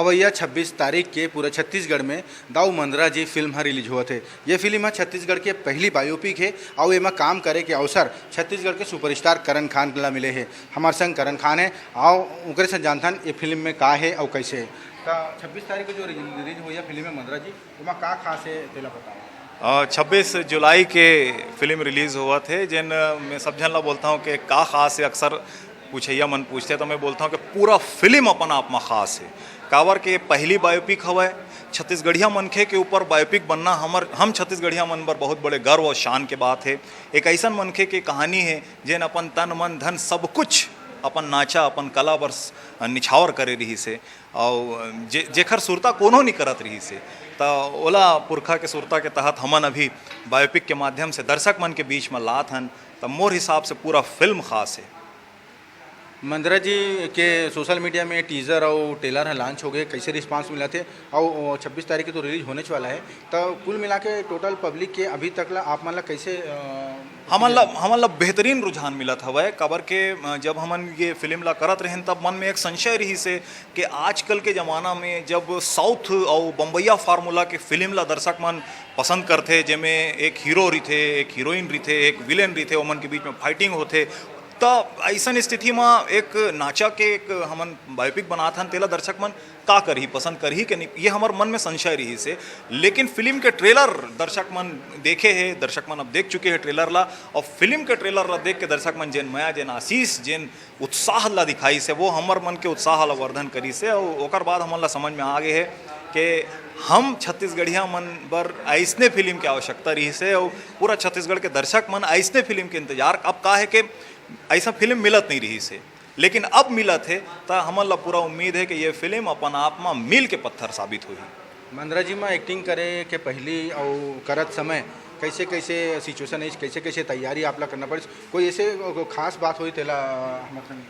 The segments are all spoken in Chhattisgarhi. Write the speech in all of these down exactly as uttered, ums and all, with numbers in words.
भैया, छब्बीस तारीख के पूरा छत्तीसगढ़ में दाऊ मंदरा जी फिल्म ह रिलीज होवत हे। ये फिल्म ह छत्तीसगढ़ के पहली बायोपिक हे अउ एमा काम करे के अवसर छत्तीसगढ़ के सुपरस्टार करण खान ला मिले हे। हमार संग करण खान हे, आओ ओकरे से जानथन ये फिल्म में का हे अउ कैसे हे। त छब्बीस तारीख को जो रिलीज होइया फिल्म है मंदरा जी, ओमा का खास हे, तेला बताओ। अ, छब्बीस जुलाई के फिल्म रिलीज होवत हे, जेन मैं सब झन ला बोलता हूँ कि का खास हे। अक्सर पूछैया मन पूछथे, तो मैं बोलता हूँ कि पूरा फिल्म अपन आप में खास हे। काबर के पहली बायोपिक हवय, छत्तीसगढ़िया मनखे के ऊपर बायोपिक बनना हमर, हम छत्तीसगढ़िया मन बर बहुत बड़े गर्व और शान के बात हे। एक ऐसन मनखे के कहानी हे, जेन अपन तन, मन, धन, सब कुछ अपन नाचा, अपन कला बर स-, निछावर करे रिहिस हे। अउ जे-, जेखर सुरता कोनो नइ करत रिहिस हे, त ओला पुरखा के सुरता के तहत हमन अभी बायोपिक के माध्यम से दर्शक मन के बीच म लात हन, त मोर हिसाब से पूरा फिल्म खास हे। मंदरा जी के सोशल मीडिया में टीजर अउ ट्रेलर ह लॉन्च हो गए, कैसे रिस्पांस मिलत हे? अउ छब्बीस तारीख के तो रिलीज होनेच वाला हे, त कुल मिला के टोटल पब्लिक के अभी तक ला आप मन ला कैसे, अ, हमन ला, हमन ला बेहतरीन रुझान मिलत हवय, काबर के, अ, जब हमन ये फिल्म ला करत रहेन, तब मन में एक संशय रिहिस हे कि आजकल के जमाना में जब साउथ अउ बम्बईया फार्मूला के फिल्म ला दर्शक मन पसंद करथे, जेमे एक हीरो रिथे, एक हीरोइन रिथे, एक विलेन रिथे, ओमन के बीच में फाइटिंग होथे, त अइसन स्थिति म एक नाचा के एक हमन बायोपिक बनात हन, तेला दर्शक मन का करही, पसंद करही के नहीं, ये हमर मन में संशय रिहिस हे। लेकिन फिल्म के ट्रेलर दर्शक मन देखे हे, दर्शक मन अब देख चुके हे ट्रेलर ला, अउ फिल्म के ट्रेलर ला देख के दर्शक मन जेन मया, जेन आशीष, जेन उत्साह ला दिखाइस हे, वो हमर मन के उत्साह ला वर्धन करिस हे। अउ ओकर बाद हमन ला समझ में आ गे हे कि हम छत्तीसगढ़िया मन बर अइसने फिल्म के आवश्यकता रिहिस हे, अउ पूरा छत्तीसगढ़ के दर्शक मन अइसने फिल्म के इंतजार, अब का हे कि अइसा फिल्म मिलत नहीं रिहिस हे, लेकिन अब मिलत हे, त हमन ला पूरा उम्मीद हे कि ये फिल्म अपन आप म मील के पत्थर साबित होही। मंदरा जी म एक्टिंग करे के पहली अउ करत समय कैसे कैसे सिचुएशन है, कैसे कैसे तैयारी आप ला करना पड़े, कोई ऐसे खास बात होई तेला हमर संग?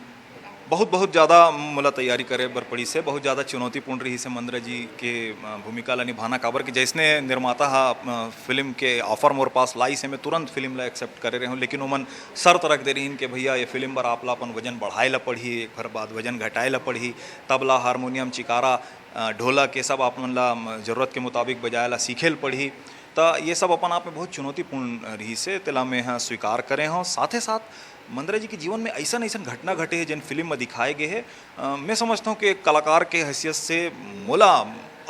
बहुत, बहुत ज़्यादा मोला तैयारी करे बर पड़िस हे, बहुत ज़्यादा चुनौतीपूर्ण रहिस हे मंदरा जी के, अ, भूमिका ला निभाना, काबर कि जइसने निर्माता ह, अ, फिल्म के ऑफर मोर पास लाइस हे, मैं तुरंत फिल्म ला एक्सेप्ट करे रहे हूँ, लेकिन ओमन शर्त रख दे रहिन कि भैया, ये फिल्म बर आप ला अपन वजन बढ़ाए ला पड़ही, एक भर बाद वजन घटाए ला पड़ही, तबला, हारमोनियम, चिकारा, अ, ढोलक, ये सब आप मन ला, म, जरूरत के मुताबिक बजाए ला सीखे ल पड़ही। त ये सब अपन आप में बहुत चुनौतीपूर्ण रिहिस हे, तेला मैं ह स्वीकार करे हौं। साथे साथ मंदरा जी के जीवन में अइसन अइसन घटना घटे हे, जेन फिल्म में दिखाए गे हे। अ, मैं समझता हूँ कि एक कलाकार के हैसियत से मोला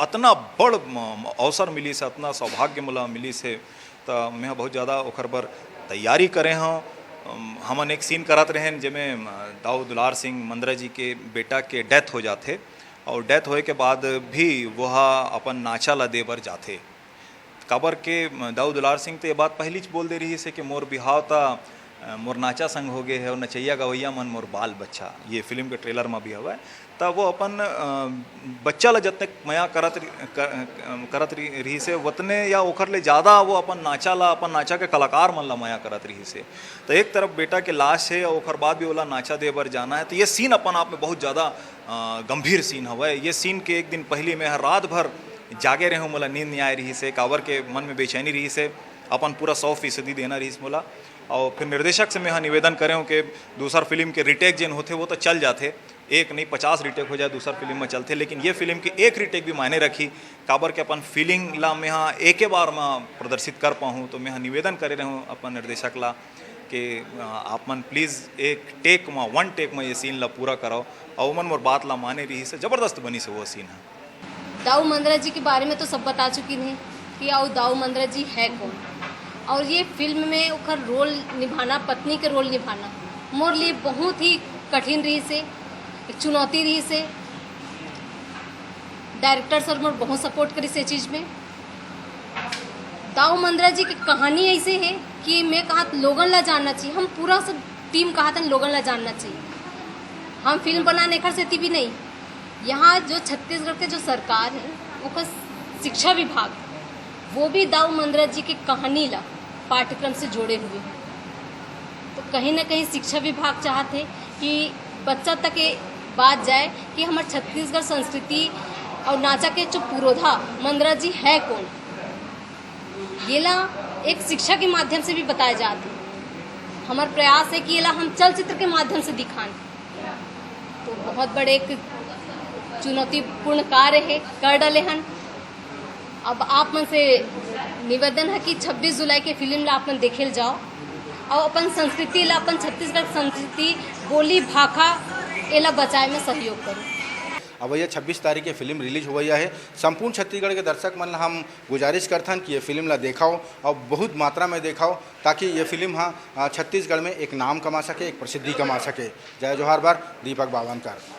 अतना बड़ म-, अवसर मिलिस हे, अतना सौभाग्य मोला मिलिस हे, त मैं ह बहुत ज़्यादा ओखर बर तैयारी करे हौं। अम, हमन एक सीन करत रहेन, जेमे, अ, दाऊ दुलार सिंह मंदरा जी के बेटा के डेथ हो जाथे, अउ डेथ होए के बाद भी वो ह अपन नाचा ला दे बर जाथे। काबर के, अ, दाऊ दुलार सिंह तो ये बात पहिलीच बोल दे रिहिस हे कि मोर बिहाव त, अ, मोर नाचा संग हो गे हे, अउ नचइया गवइया मन मोर बाल बच्चा, ये फिल्म के ट्रेलर म भी हवय। त वो अपन, अ, बच्चा ल जतने मया करत रि-, क-, अ, करत रि-, रिहिस हे, वतने या ओखर ले ज़्यादा वो अपन नाचा ला, अपन नाचा के कलाकार मन ला मया करत रिहिस हे। त एक तरफ बेटा के लाश हे, अउ ओखर बाद भी ओला नाचा दे बर जाना हे। त ये सीन अपन आप में बहुत ज़्यादा, अ, गंभीर सीन हवय। ये सीन के एक दिन पहिली मैं ह रात भर जागे रहे हूँ, मोला नींद नहीं आए रिहिस हे, काबर के मन में बेचैनी रिहिस हे, अपन पूरा सौ फीसदी देना रिहिस मोला। अउ फिर निर्देशक से मैं ह निवेदन करे हूँ कि दूसर फिल्म के रिटेक जेन होथे, वो तो चल जाथे, एक नहीं पचास रिटेक हो जाए, दूसर फिल्म में चलथे, लेकिन ये फिल्म के एक रिटेक भी मायने रखी, काबर के अपन फीलिंग ला मैं ह एके बार में प्रदर्शित कर पाहूँ। तो मैं ह निवेदन करे रहे हूँ अपन निर्देशक ला कि, अ, आप मन प्लीज एक टेक में, वन टेक में ये सीन ला पूरा कराओ। अउ ओमन मोर बात ला माने रिहिस हे, जबरदस्त बनिस हे वो सीन ह। दाऊ मंदरा जी के बारे में तो सब बता चुकी हैं कि अउ दाऊ मंदरा जी है कौन, और ये फिल्म में ओकर रोल निभाना, पत्नी के रोल निभाना मोर लिए बहुत ही कठिन रहिस हे, एक चुनौती रहिस हे। डायरेक्टर सर मोर बहुत सपोर्ट करिस हे चीज़ में। दाऊ मंदरा जी की कहानी ऐसे है कि मैं कहा लोगन ला जानना चाहिए, हम पूरा सब टीम कहा था लोगन ला जानना चाहिए। हम फिल्म बनाने एखर सेती भी नहीं, यहाँ जो छत्तीसगढ़ के जो सरकार है, ओकर शिक्षा विभाग, वो भी दाऊ मंदरा जी के कहानी ला पाठ्यक्रम से जोड़े हुए हैं। तो कहीं ना कहीं शिक्षा विभाग चाहत है कि बच्चा तक ये बात जाए कि हमार छत्तीसगढ़ संस्कृति और नाचा के जो पुरोधा मंदरा जी है कौन, येला एक शिक्षा के माध्यम से भी बताया जात है। हमार प्रयास है कि येला हम चलचित्र के माध्यम से दिखाएं। तो बहुत बड़े एक चुनौतीपूर्ण कार्य हे, कर डले हन। अब आप मन से निवेदन हे कि छब्बीस जुलाई के फिल्म ला आप मन देखे ल जाओ, अउ अपन संस्कृति ला, अपन छत्तीसगढ़ के संस्कृति, बोली, भाखा, एला बचाए में सहयोग करो। अब ये छब्बीस तारीख के फिल्म रिलीज होवइया हे। संपूर्ण छत्तीसगढ़ के दर्शक मन ला हम गुजारिश करथन कि ये फिल्म ला देखाओ अउ बहुत मात्रा में देखाओ, ताकि ये फिल्म हा, अ, छत्तीसगढ़ में एक नाम कमा सके, एक प्रसिद्धि कमा सके। जय जोहार बर, दीपक बावनकर।